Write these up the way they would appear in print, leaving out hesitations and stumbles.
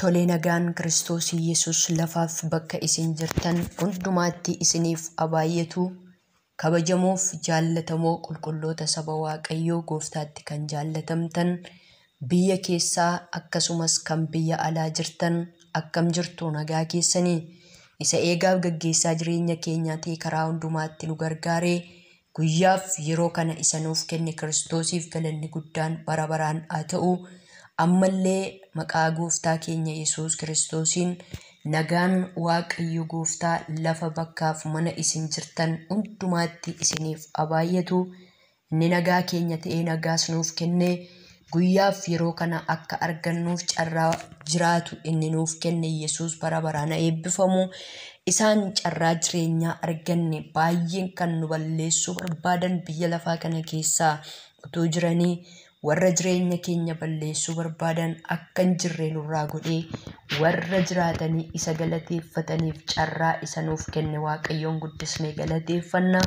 Tolee, nagaan Kiristoos Yesuus lafaaf bakka isin jirtan hundumaatti isiniif haa baay'atu. Kabajamoof jaallatamoo qulqulloota saba Waaqayyoo gooftaatti kan jaallatamtan biyya keessaa akkasumas kan biyya alaa jirtan akkam jirtu nagaa keessanii isa eegaaf gaggeessaa jireenya keenyaa ta'e karaa hundumaatti nu gargaaree guyyaaf yeroo kana isa nuuf kenne Kiristoosiif galanni guddaan bara baraan haa ta'u. Ammallee maqaa gooftaa keenya Yesuus Kiristoosiin nagaan Waaqayyo gooftaa lafa bakkaaf mana isin jirtan hundumaatti isiniif haa baay'atu. Inni nagaa keenya ta'ee nagaas nuuf kenne guyyaaf yeroo kana akka argannuuf carraa jiraatu inni nuuf kenne Yesuus bara baraan haa eebbifamu. Isaan carraa jireenyaa arganne baay'een kan nu balleessuu barbaadan biyya lafaa kana keessaa utuu jiranii warra jireenya keenya balleessuu barbaadan akka hin jirre nurraa godhee warra jiraatanii isa galateeffataniif carraa isa nuuf kenne Waaqayyoon guddisnee galateeffanna.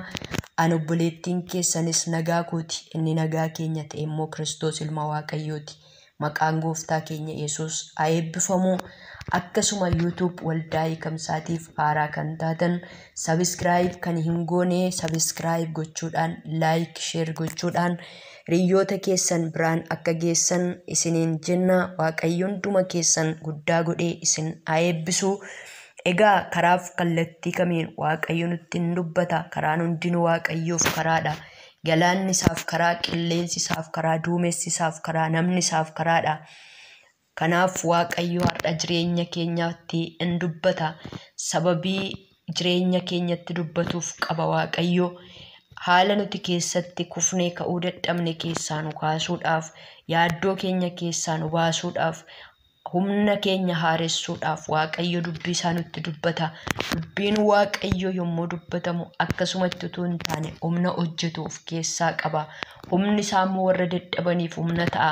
Ani obboleettiin keessanis nagaa kooti. Inni nagaa keenya ta'e immoo Kiristoos ilma Waaqayyooti. Maqaan gooftaa keenya Yesuus haa eebbifamu. Akkasuma YouTube waldaa hiikamsaatiif haaraa kan taatan sabiskiraayib kan hin goone sabiskiraayib gochuudhaan laayik sheer gochuudhaan hiriyoota keessan biraan akka geessan isiniin jenna. Waaqayyo hunduma keessan guddaa godhee isin haa eebbisu. Egaa karaaf kallattii kamiin Waaqayyo nutti hin dubbata? Karaan hundinuu Waaqayyoof karaadha. Galaanni isaaf karaa, qilleensi isaaf karaa, duumessi isaaf karaa, namni isaaf karaadha. Kanaaf Waaqayyo har'a jireenya keenyatti hin dubbata. Sababii jireenya keenyatti dubbatuuf qaba Waaqayyo. Haala nuti keessatti kufnee ka'uu dadhabne keessaa nu kaasuudhaaf, yaaddoo keenya keessaa nu baasuudhaaf, humna keenya haaressuudhaaf Waaqayyo dubbii isaa nutti dubbata. Dubbiin Waaqayyo yommuu dubbatamu akkasumatti utuu hin taane humna hojjetu of keessaa qaba. Humni isaa immoo warra dadhabaniif humna ta'a.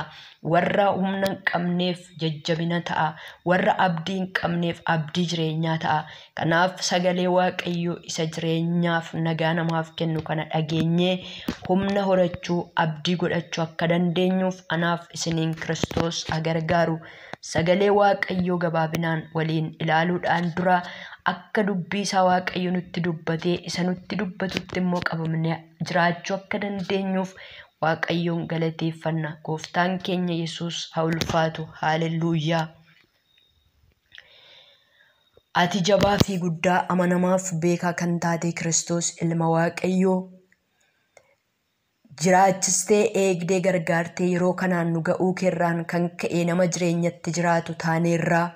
Warra humna hin qabneef jajjabina ta'a. Warra abdii hin qabneef abdii jireenyaa ta'a. Kanaaf sagalee Waaqayyoo isa jireenyaaf nagaa namaaf kennu kana dhageenyee humna horachuu, abdii godhachuu akka dandeenyuuf anaaf isiniin Kiristoos haa gargaaru. Sagalee Waaqayyoo gabaabinaan waliin ilaaluudhaan dura akka dubbii isaa Waaqayyo nutti dubbatee isa nutti dubbatutti immoo qabamnee jiraachuu akka dandeenyuuf Waaqayyoon galateeffanna. Gooftaan keenya Yesuus haa ulfaatu. Haalelluuyaa. Ati jabaa fi guddaa amanamaaf beekaa kan taate Kiristoos ilma Waaqayyoo jiraachistee eegdee gargaartee yeroo kanaan nu ga'uu keerraan kan ka'e nama jireenyatti jiraatu taaneerraa.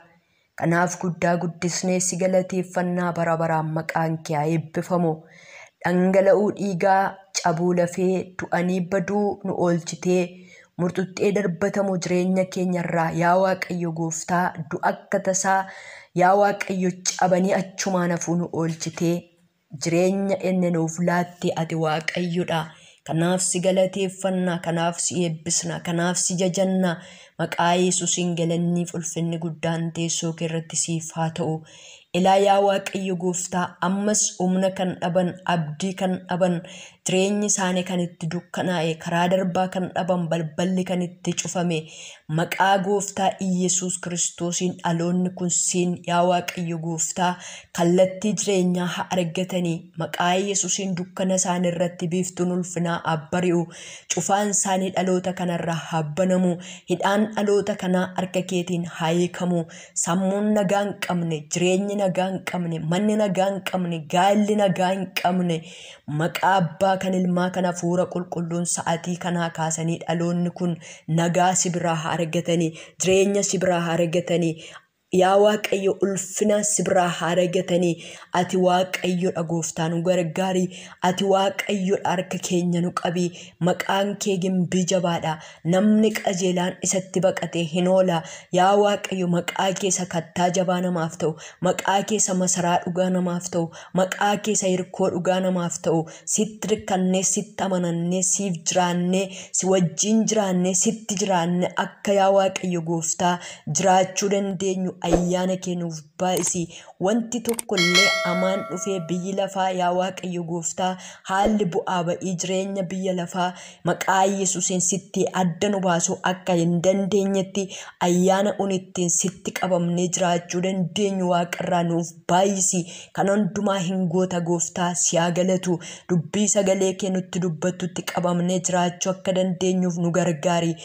Kanaaf guddaa guddisnee si galateeffannaa bara baraan maqaan kee haa eebbifamu. Dhangala'uu dhiigaa cabuu lafee du'anii baduu nu oolchitee murtuxxee darbatamu jireenya keenyarraa yaa Waaqayyo gooftaa du'a akka tasaa yaa Waaqayyo cabanii achumaan hafuu nu oolchitee jireenya inni nuuf laatte ati Waaqayyodha. Kanaaf si galateeffanna, kanaaf si eebbisna, kanaaf si jajanna. Maqaa Yesuusiin galanniif ulfinni guddaan teessoo kee irratti siif haa ta'u. Ilaa yaa Waaqayyo gooftaa ammas humna kan dhaban, abdii kan dhaban, jireenyi isaanii kan itti dukkanaa'e, karaa darbaa kan dhaban, balballi kan itti cufame, maqaa gooftaa Iyyasuus Kiristoosiin dhaloonni kun siin yaa Waaqayyo gooftaa kallattii jireenyaa haa argatanii. Maqaa Yesuusiin dukkana isaanii irratti biiftuun ulfinaa haa bari'u. Cufaan isaanii dhaloota kanarraa haa banamu. Hidhaan dhaloota kanaa harka keetiin haa hiikamu. Sammuun nagaa hin qabne, jireenyi nagaa hin qabne, manni nagaa hin qabne, gaa'elli nagaa hin qabne, maqaa abbaa kan ilmaa kan hafuura qulqulluun sa'atii kanaa kaasanii dhaloonni kun nagaa si biraa haa argatanii, jireenya si biraa haa argatanii. Yaa Waaqayyo ulfina si biraa haa argatanii. Ati Waaqayyodha gooftaa nu gargaari. Ati Waaqayyodha harka keenya nu qabi. Maqaan kee gimbii jabaadha. Namni qajeelaan isatti baqatee hin oola. Yaa Waaqayyo maqaa keessa kattaa jabaa namaaf ta'u, maqaa keessa masaraa dhugaa namaaf ta'u, maqaa keessa hirkoo dhugaa namaaf ta'u, sitti hirkannee, sitti amanannee, siif jiraannee, si wajjin jiraannee, sitti jiraannee akka yaa Waaqayyo gooftaa jiraachuu dandeenyu ayyaana kee nuuf baay'isi. Wanti tokkollee amaan dhufee biyyi lafaa yaa Waaqayyo gooftaa haalli bu'aa ba'ii jireenya biyya lafaa maqaa Yesuusiin sitti adda nu baasuu akka hin dandeenyetti ayyaana unittiin sitti qabamnee jiraachuu dandeenyu waaqarraa nuuf baay'isi. Kan hundumaa hin goota gooftaa si haa galatu. Dubbii sagalee kee nutti dubbattutti qabamnee jiraachuu akka dandeenyuuf nu gargaari.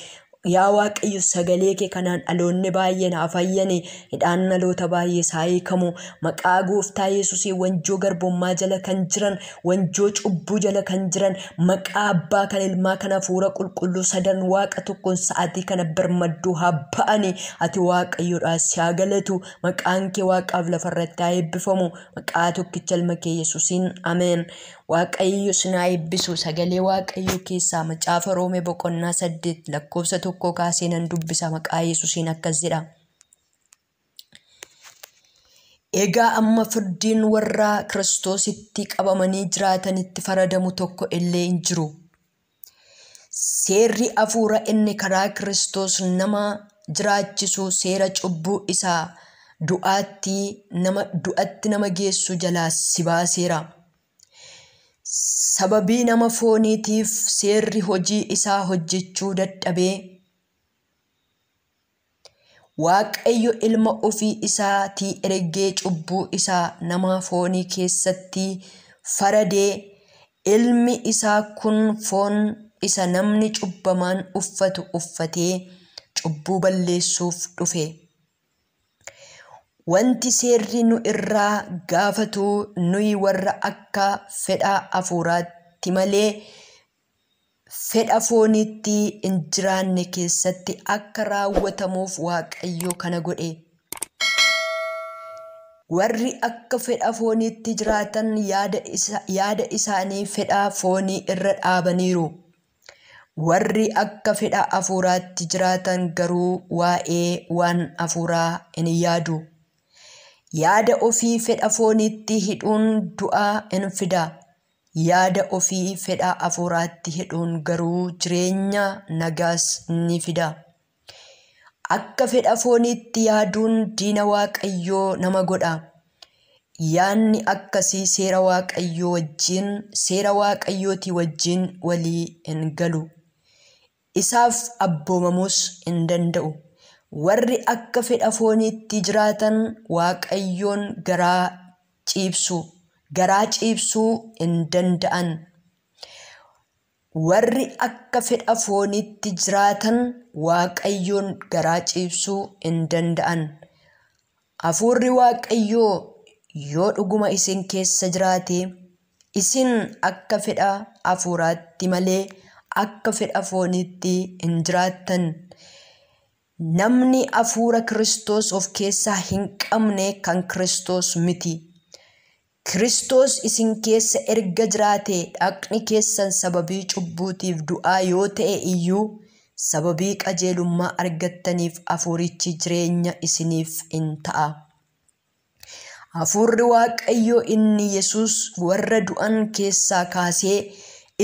Yaa Waaqayyo sagalee kee kanaan dhaloonni baay'een haa fayyani. Hidhaan dhaloota baay'ees haa hiikamu. Maqaa gooftaa Yesuusii wanjoo garbummaa jala kan jiran, wanjoo cubbuu jala kan jiran, maqaa abbaa kan ilmaa kan hafuura qulqulluu sadan waaqa tokkoon sa'aatii kana birmadduu haa ba'ani. Ati Waaqayyoodhaa si haa galatu. Maqaan kee waaqaaf lafarratti haa eebbifamu. Maqaa tokkicha ilma kee Yesuusiin ameen. Waaqayyo sin haa eebbisu. Sagalee Waaqayyoo keessaa macaafa Roomee boqonnaa 8 lakkoofsa 1 kaasee nan dubbisa. Maqaa Yesuusiin akkas jedha. Egaa amma firdiin warra Kiristoositti qabamanii jiraatanitti faradamu tokko illee hin jiru. Seerri hafuura inni karaa Kiristoos nama jiraachisu seera cubbuu isaa du'atti nama geessu jalaa si baaseera. Sababii nama fooniitiif seerri hojii isaa hojjechuu dadhabee Waaqayyo ilma ofii isaatii ergee cubbuu isaa nama foonii keessatti faradee ilmi isaa kun foon isa namni cubbamaan uffatu uffatee cubbuu balleessuuf dhufe. Wanti seerri nu irraa gaafatu nuyi warra akka fedha hafuuraatti malee fedha fooniitti hin jiraanne keessatti akka raawwatamuuf Waaqayyo kana godhe. Warri akka fedha fooniitti jiraatan yaada isaanii fedha foonii irra dhaabaniiru. Warri akka fedha hafuuraatti jiraatan garuu waa'ee waan hafuuraa hin yaadu. Yaada ofii fedha fooniitti hidhuun du'a hin fida. Yaada ofii fedha hafuuraatti hidhuun garuu jireenya nagaas ni fida. Akka fedha fooniitti yaaduun diina Waaqayyoo nama godha. Yaadni akkasii seera Waaqayyootii wajjin walii hin galu. Isaaf abboomamuus hin danda'u. Warri akka fedha fooniitti jiraatan Waaqayyoon garaa ciibsuu hin danda'an. Warri akka fedha fooniitti jiraatan Waaqayyoon garaa ciibsuu hin danda'an. Hafuurri Waaqayyoo yoo dhuguma isin keessa jiraate, isin akka fedha hafuuraatti malee akka fedha fooniitti hin jiraattan. Namni hafuura Kiristoos of keessaa hin qabne kan Kiristoos miti. Kiristoos isin keessa erga jiraate dhaqni keessan sababii cubbuutiif du'aa yoo ta'e iyyuu sababii qajeelummaa argattaniif hafuurichi jireenya isiniif in ta'a. Hafuurri Waaqayyoo inni Yesuus warra du'an keessaa kaasee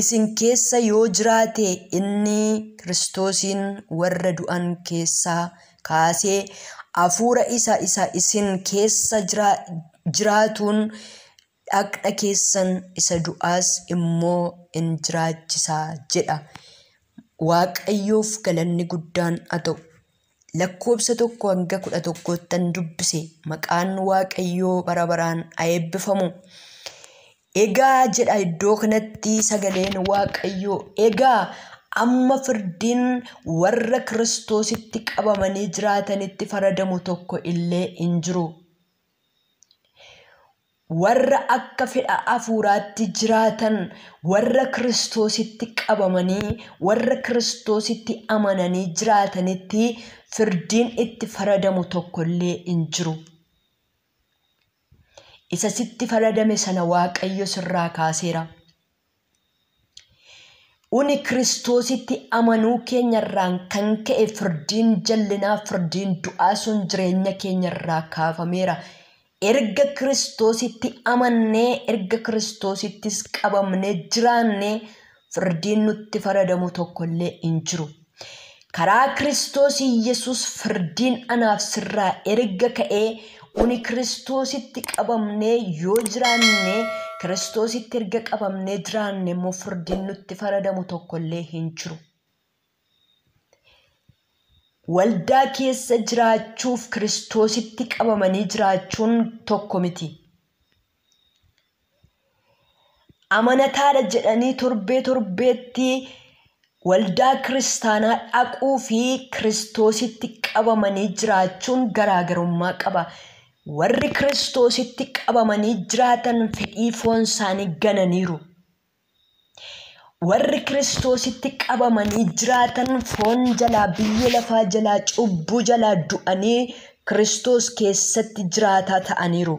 isin keessa yoo jiraate inni Kiristoosiin warra du'an keessaa kaasee hafuura isa isin keessa jiraatuun dhaqna keessan isa du'aas immoo in jiraachisaa jedha. Waaqayyoof galanni guddaan haa ta'u. Lakkoobsa 1 hanga 11 dubbise. Maqaan Waaqayyoo bara baraan haa eebbifamu. Egaa jedha iddoo kanatti sagaleen Waaqayyoo. Egaa amma firdiin warra Kiristoositti qabamanii jiraatanitti faradamu tokko illee hin jiru. Warra akka fedha hafuuraatti jiraatan, warra Kiristoositti qabamanii, warra Kiristoositti amananii jiraatanitti firdiin itti faradamu tokko illee hin jiru. Isa sitti faradame sana Waaqayyo sirraa kaaseera. Uni Kiristoositti amanuu keenyarraan kan ka'e firdiin jallinaa, firdiin du'aa sun jireenya keenyarraa kaafameera. Erga Kiristoositti amannee, erga Kiristoosittis qabamnee jiraannee firdiin nutti faradamu tokkollee hin jiru. Karaa Kiristoos Iyyasuus firdiin anaaf sirraa erga ka'ee uni Kiristoositti qabamnee yoo jiraanne, Kiristoositti erga qabamnee jiraanne immoo firdiin nutti faradamu tokkollee hin jiru. Waldaa keessa jiraachuuf Kiristoositti qabamanii jiraachuun tokko miti. Amanataadha jedhanii torbee torbeetti waldaa kiristaanaa dhaquu fi Kiristoositti qabamanii jiraachuun garaagarummaa qaba. Warri Kiristoositti qabamanii jiraatan fedhii foon isaanii gananiiru. Warri Kiristoositti qabamanii jiraatan foon jalaa, biyya lafaa jalaa, cubbuu jalaa du'anii Kiristoos keessatti jiraataa ta'aniiru.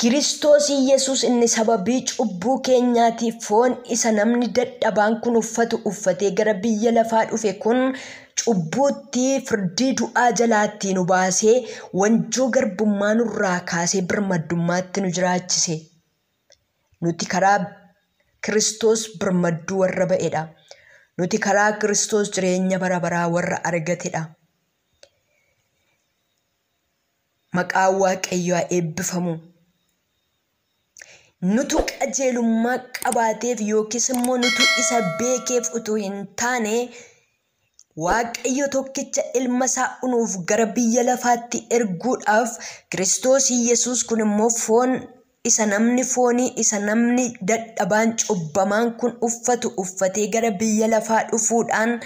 Kiristoos Iyyasuus inni sababii cubbuu keenyaatiif foon isa namni dadhabaan kun uffatu uffatee gara biyya lafaa dhufe kun cubbuutti firdii du'aa jalaatti nu baasee wanjoo garbummaa nurraa kaasee birmaddummaatti nu jiraachise. Nuti karaa Kiristoos birmadduu warra ba'edha. Nuti karaa Kiristoos jireenya bara baraa warra argatedha. Maqaan Waaqayyoo haa eebbifamu. Nutu qajeelummaa qabaateef yookiis immoo nutu isa beekeef utuu hin taane Waaqayyo tokkicha ilma isaa unuuf gara biyya lafaatti erguudhaaf Kiristoos Iyyasuus kun immoo foon isa namni foonii isa namni dadhabaan cubbamaan kun uffatu uffatee gara biyya lafaa dhufuudhaan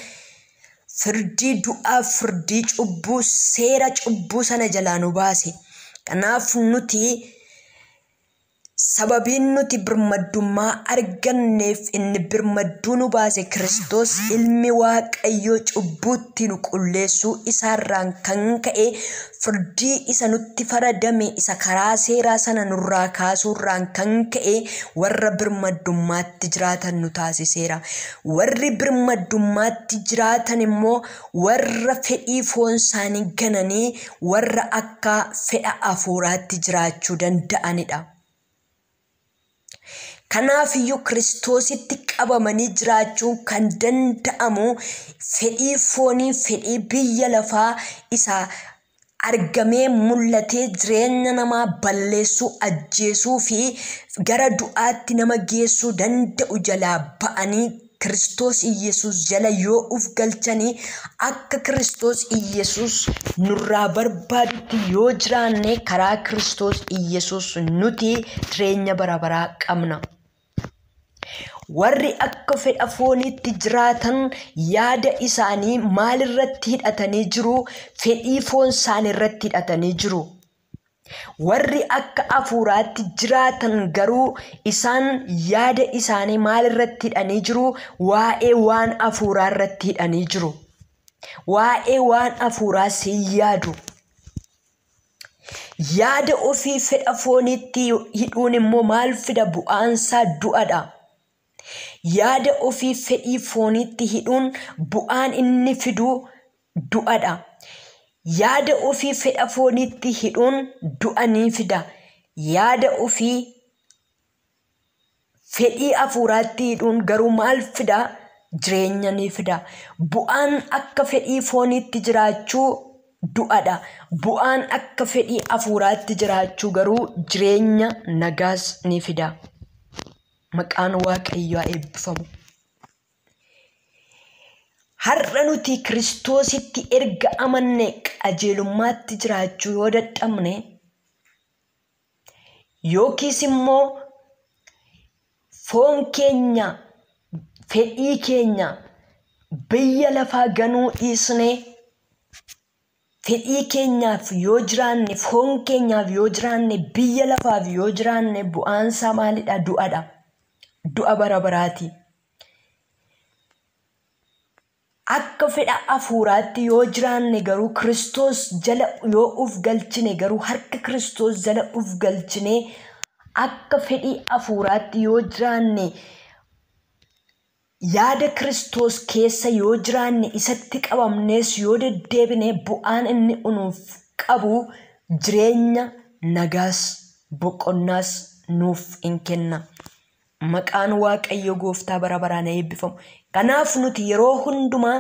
firdii du'aa, firdii cubbuu, seera cubbuu sana jalaa nu baase. Kanaaf nuti sababiin nuti birmaddummaa arganneef inni birmadduu nu baase Kiristoos ilmi Waaqayyoo cubbuutti nu qulleessuu isaarraan kan ka'e firdii isa nutti faradame isa karaa seeraa sana nurraa kaasuurraan kan ka'e warra birmaddummaatti jiraatan nu taasiseera. Warri birmaddummaatti jiraatan immoo warra fedhii foon isaanii gananii warra akka fedha hafuuraatti jiraachuu danda'anidha. Kanaafiyyuu Kiristoositti qabamanii jiraachuun kan danda'amu fedhii foonii, fedhii biyya lafaa isa argamee mul'atee jireenya namaa balleessuu, ajjeesuu fi gara du'aatti nama geessuu danda'u jalaa ba'anii Kiristoos Iyyasuus jala yoo uf galchanii akka Kiristoos Iyyasuus nurraa barbaadutti yoo jiraanne karaa Kiristoos Iyyasuus nuti jireenya bara baraa qabna. Warri akka fedha fooniitti jiraatan yaada isaanii maalirratti hidhatanii jiru? Fedhii foon isaanii irratti hidhatanii jiru. Warri akka hafuuraatti jiraatan garuu isaan yaada isaanii maalirratti hidhanii jiru? Waa'ee waan hafuuraa irratti hidhanii jiru. Waa'ee waan hafuuraa si yaadu. Yaada ofii fedha fooniitti hidhuun immoo maal fida? Bu'aansaa du'adha. Yaada ofii fedhii fooniitti hidhuun bu'aan inni fidu du'adha. Yaada ofii fedha fooniitti hidhuun du'a ni fida. Yaada ofii fedhii hafuuraatti hidhuun garuu maal fida? Jireenya ni fida. Bu'aan akka fedhii fooniitti jiraachuu du'adha. Bu'aan akka fedhii hafuuraatti jiraachuu garuu jireenya nagaas ni fida. Maqaan Waaqayyoo haa eebbifamu. Har'a nuti Kiristoositti erga amanne qajeelummaatti jiraachuu yoo dadhabne yookiis immoo foon keenya, fedhii keenya biyya lafaa ganuu dhiisnee fedhii keenyaaf yoo jiraanne, foon keenyaaf yoo jiraanne, biyya lafaaf yoo jiraanne bu'aansaa maalidha? Du'adha. Du'a bara baraati. Akka fedha hafuuraatti yoo jiraanne garuu Kiristoos jala yoo uf galchine garuu harka Kiristoos jala uf galchine akka fedhii hafuuraatti yoo jiraanne yaada Kiristoos keessa yoo jiraanne isatti qabamnees yoo deddeebine bu'aan inni nuuf qabu jireenya nagaas boqonnaas nuuf hin kenna. Maqaan Waaqayyo gooftaa bara baraan eebbifamu. Kanaaf nuti yeroo hundumaa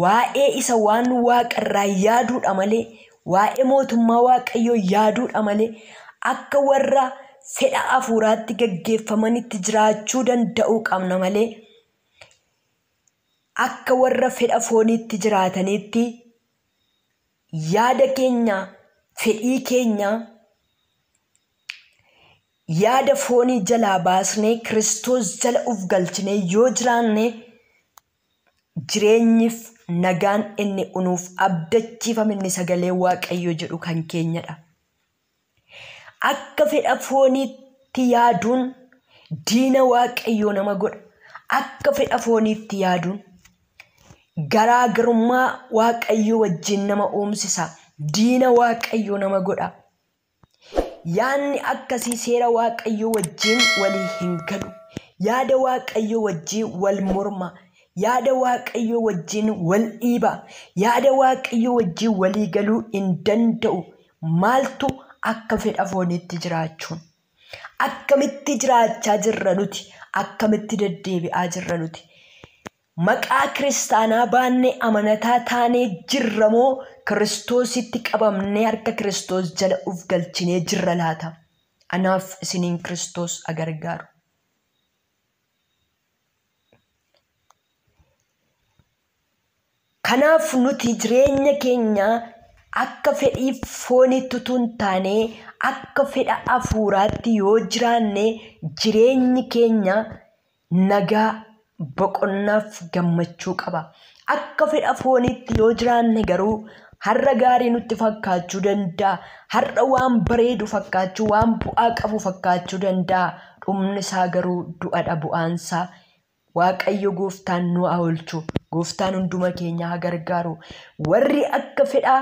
waa'ee isa waan waaqarraa yaaduudha malee, waa'ee mootummaa Waaqayyoo yaaduudha malee, akka warra fedha hafuuraatti gaggeeffamanitti jiraachuu danda'uu qabna malee, akka warra fedha fooniitti jiraatanitti yaada keenya, fedhii keenya yaada foonii jalaa baasnee Kiristoos jala uf galchinee yoo jiraanne jireenyiif nagaan inni unuuf abdachiifame inni sagalee Waaqayyoo jedhu kan keenyadha. Akka fedha fooniitti yaaduun diina Waaqayyoo nama godha. Akka fedha fooniitti yaaduun garaagarummaa Waaqayyoo wajjin nama uumsisa. Diina Waaqayyoo nama godha. Yaanni akkasii seera Waaqayyoo wajjin walii hin galu. Yaada Waaqayyoo wajjin wal morma. Yaada Waaqayyoo wajjin wal dhiiba. Yaada Waaqayyoo wajjin walii galuu hin danda'u. Maaltu akka fedha fooniitti jiraachuun? Akkamitti jiraachaa jirra nuti? Akkamitti deddeebi'aa jirra nuti? Maqaa kiristaanaa baannee amanataa taanee jirra moo Kiristoositti qabamnee harka Kiristoos jala uf galchinee jirra laata? Anaaf isiniin Kiristoos agargaaru. Kanaaf nuti jireenya keenya akka fedhii fooniitti utuu hin taane akka fedha hafuuraatti yoo jiraanne jireenyi keenya nagaa, boqonnaaf gammachuu qaba. Akka fedha fooniitti yoo jiraanne garuu har'a gaarii nutti fakkaachuu danda'a. Har'a waan bareedu fakkaachuu, waan bu'aa qabu fakkaachuu danda'a. Dhumni isaa garuu du'adha bu'aansaa. Waaqayyo gooftaan nu haa oolchu. Gooftaan hunduma keenya haa gargaaru. Warri akka fedha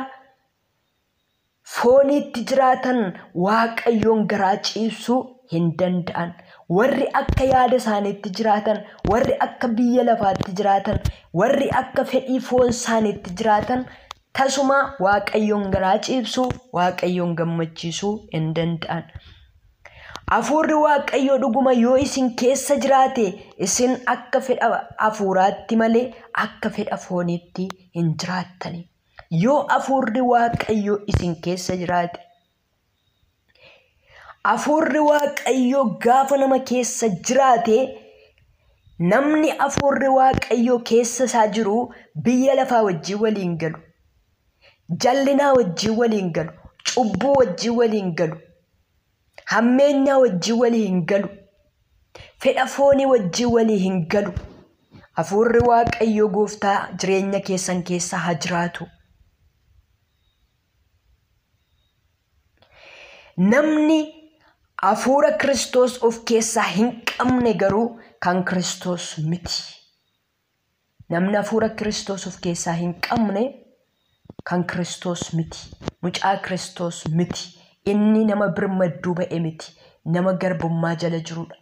fooniitti jiraatan Waaqayyoon garaa ciibsuu hin danda'an. Warri akka yaada isaaniitti jiraatan, warri akka biyya lafaatti jiraatan, warri akka fedhii foon isaaniitti jiraatan tasuma Waaqayyoon garaa ciibsuu, Waaqayyoon gammachiisuu hin danda'an. Hafuurri Waaqayyoo dhuguma yoo isin keessa jiraate isin akka fedha hafuuraatti malee akka fedha fooniitti hin jiraattani. Yoo hafuurri Waaqayyoo isin keessa jiraate, hafuurri Waaqayyoo gaafa nama keessa jiraate, namni hafuurri Waaqayyoo keessa isaa jiru biyya lafaa wajjin waliin galu, jallinaa wajjin waliin galu, cubbuu wajjin waliin galu, hammeenyaa wajjin walii hin galu, fedha foonii wajjin walii hin galu. Hafuurri Waaqayyoo gooftaa jireenya keessan keessa haa jiraatu. Namni hafuura Kiristoos of keessaa hin qabne garuu kan Kiristoos miti. Namni hafuura Kiristoos of keessaa hin qabne kan Kiristoos miti. Mucaa Kiristoos miti. Inni nama birmadduu ba'e miti. Nama garbummaa jala jirudha.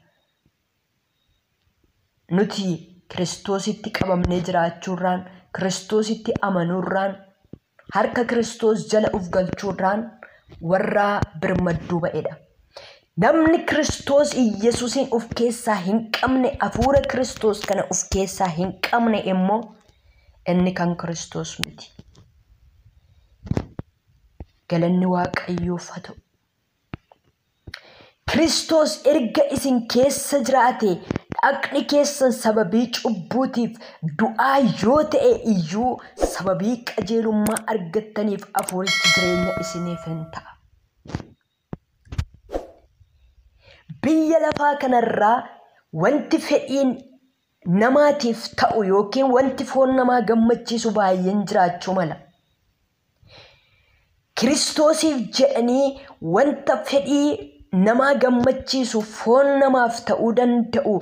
Nuti Kiristoositti qabamnee jiraachuurraan, Kiristoositti amanuurraan, harka Kiristoos jala of galchuurraan warra birmadduu ba'edha. Namni Kiristoos Iyyasuusiin of keessaa hin qabne, hafuura Kiristoos kana of keessaa hin qabne immoo inni kan Kiristoos miti. Galanni Waaqayyoof haa ta'u. Kiristoos erga isin keessa jiraate dhaqni keessan sababii cubbuutiif du'aa yoo ta'e iyyuu sababii qajeelummaa argattaniif hafuurichi jireenya isiniif hin ta'a. Biyya lafaa kanarraa wanti fedhiin namaatiif ta'u yookiin wanti foon namaa gammachiisu baay'een jiraachuu mala. Kiristoosiif jedhanii wanta fedhii namaa gammachiisu foon namaaf ta'uu danda'u,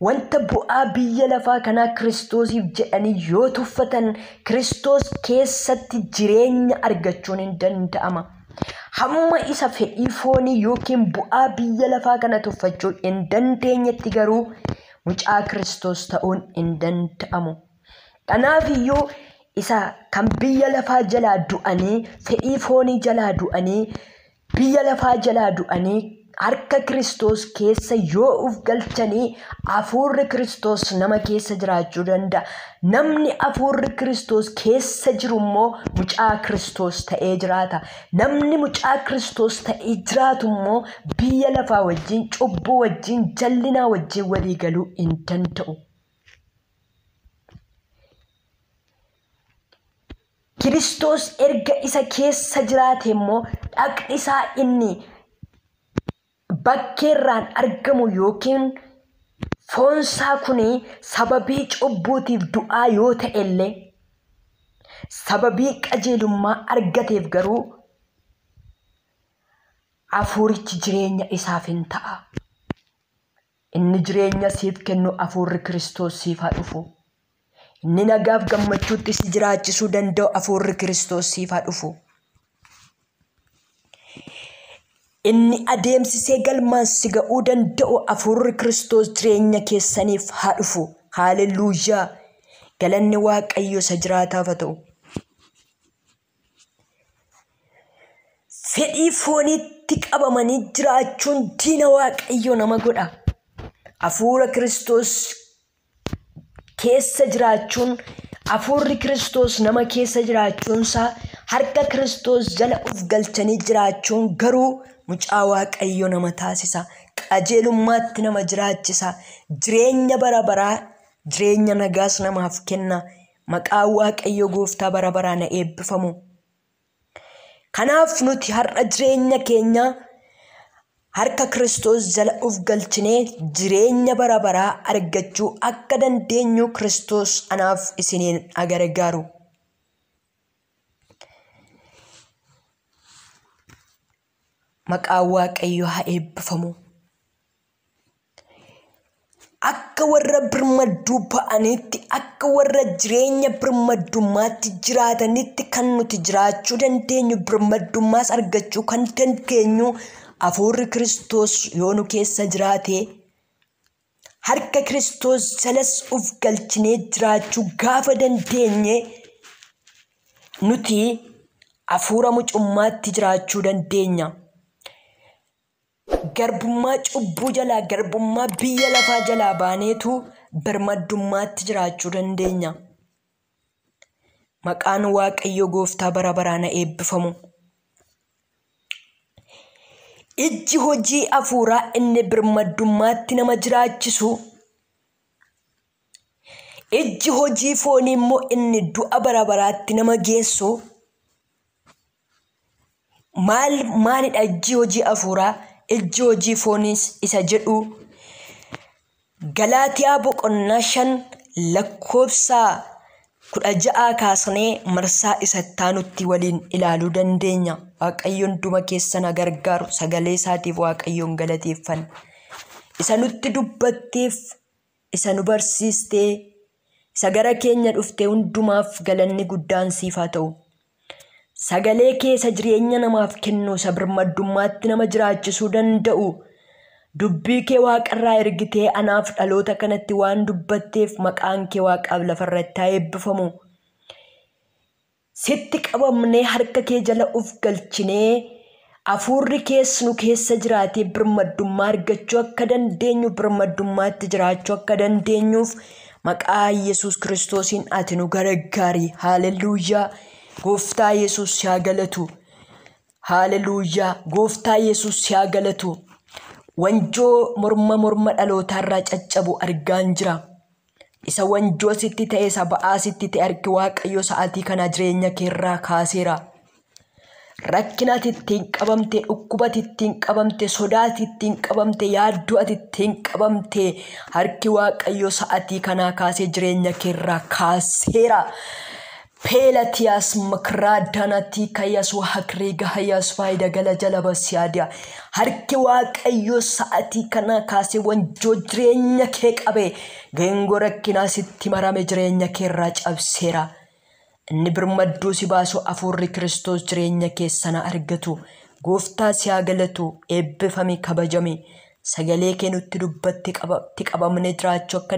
wanta bu'aa biyya lafaa kanaa Kiristoosiif jedhanii yoo tuffatan Kiristoos keessatti jireenya argachuun hin danda'ama. Hamma isa fedhii foonii yookiin bu'aa biyya lafaa kana tuffachuu hin dandeenyetti garuu mucaa Kiristoos ta'uun hin danda'amu. Kanaaf iyyuu isa kan biyya lafaa jalaa du'anii, fedhii foonii jalaa du'anii, biyya lafaa jalaa du'anii Harka Kiristoos keessa yoo of galchanii hafuurri Kiristoos nama keessa jiraachuu danda'a. Namni hafuurri Kiristoos keessa jiru immoo mucaa Kiristoos ta'ee jiraata. Namni mucaa Kiristoos ta'ee jiraatu immoo biyya lafaa wajjin, cubbuu wajjin, jallinaa wajjin walii galuu hin danda'u. Kiristoos erga isa keessa jiraate immoo dhaqni isaa inni bakkeerraan argamu yookiin foonsaa kun sababii cubbuutiif du'aa yoo ta'ellee sababii qajeelummaa argateef garuu hafuurichi jireenya isaaf hin ta'a. Inni jireenya siif kennu hafuurri Kiristoos siif haa dhufu. Inni nagaaf gammachuutti si jiraachisuu danda'u hafuurri Kiristoos siif haa dhufu. Inni adeemsisee galmaan si ga'uu danda'u hafuurri Kiristoos jireenya keessaniif haa dhufu. Haaleluyyaa! Galanni Waaqayyo isa jiraataaf haa ta'u. Fedhii fooniitti qabamanii jiraachuun diina Waaqayyo nama godha. Hafuura Kiristoos keessa jiraachuun, hafuurri Kiristoos nama keessa jiraachuunsaa, harka Kiristoos jala of galchanii jiraachuun garuu mucaa Waaqayyo nama taasisa. Qajeelummaatti nama jiraachisa. Jireenya bara baraa, jireenya nagaas namaaf kenna. Maqaan Waaqayyo gooftaa bara baraa na eebbifamu. Kanaaf nuti har'a jireenya keenya harka Kiristoos jala of galchinee jireenya bara baraa argachuu akka dandeenyu Kiristoos anaaf isiniin gargaaru. Maqaan Waaqayyoo haa eebbifamu. Akka warra birmadduu ba'anitti, akka warra jireenya birmaddummaatti jiraatanitti kan nuti jiraachuu dandeenyu, birmaddummaas argachuu kan dandeenyu hafuurri Kiristoos yoo nu keessa jiraate, harka Kiristoos jalas of galchinee jiraachuu gaafa dandeenye nuti hafuura mucummaatti jiraachuu dandeenya. Garbummaa cubbuu jalaa, garbummaa biyya lafaa jalaa baaneetu birmaddummaatti jiraachuu dandeenya. Maqaan Waaqayyo gooftaa bara baraa na eebbifamu. Ijji hojii hafuuraa inni birmaddummaatti nama jiraachisu, ijji hojii foonii immoo inni du'a bara baraatti nama geessu. Maalidha ijji hojii hafuuraa? Ijji hojii fooniis isa jedhu Galaatiyaa boqonnaa 5 lakkoofsa 16 kaasnee marsaa isa taanutti waliin ilaaluu dandeenya. Waaqayyoon duma keessa na gargaaru. Sagalee isaatiif Waaqayyoon galateeffanna. Isa nutti dubbatteef, isa nu barsiistee, isa gara keenya dhuftee hundumaaf galanni guddaan siif haa ta'u. Sagalee keessa jireenya namaaf kennu, isa birmaddummaatti nama jiraachisuu danda'u, dubbii kee waaqarraa ergitee anaaf dhaloota kanatti waan dubbatteef maqaan kee waaqaaf lafarratti haa eebbifamu. Sitti qabamnee harka kee jala of galchinee hafuurri kees nu keessa jiraatee birmaddummaa argachuu akka dandeenyu, birmaddummaatti jiraachuu akka dandeenyuuf maqaa Yesuus Kiristoosiin ati nu gargaari. Haaleluyyaa! Gooftaa Yesuus haa galatu. Haaleluyyaa! Gooftaa Yesuus haa galatu. Wanjoo morma dhalootaarraa caccabu argaan jira. Isa wanjoo sitti ta'e, isa ba'aa sitti ta'e harki Waaqayyoo sa'aatii kana jireenya keerraa kaaseera. Rakkina ati ittiin qabamte, dhukkuba ati ittiin qabamte, sodaa ati ittiin qabamte, yaaddoo ati ittiin qabamte, harki Waaqayyoo sa'aatii kanaa kaasee jireenya keerraa kaaseera. Peelatiyaas makraadanatii kayyas wahakreega hayyaas faayida gala jala basiyaadiya. Harki Waaqayyoo sa'aatii kanaa kaasee wanjoo jireenya kee qabe, geengoo rakkinaa sitti marame jireenya keerraa cabseera. Inni birmadduu si baasu hafuurri Kiristoos jireenya keessana argatu. Gooftaa si haa galatu. Eebbifami, kabajami. Sagalee kee nutti dubbatti qabamnee jiraachuu akka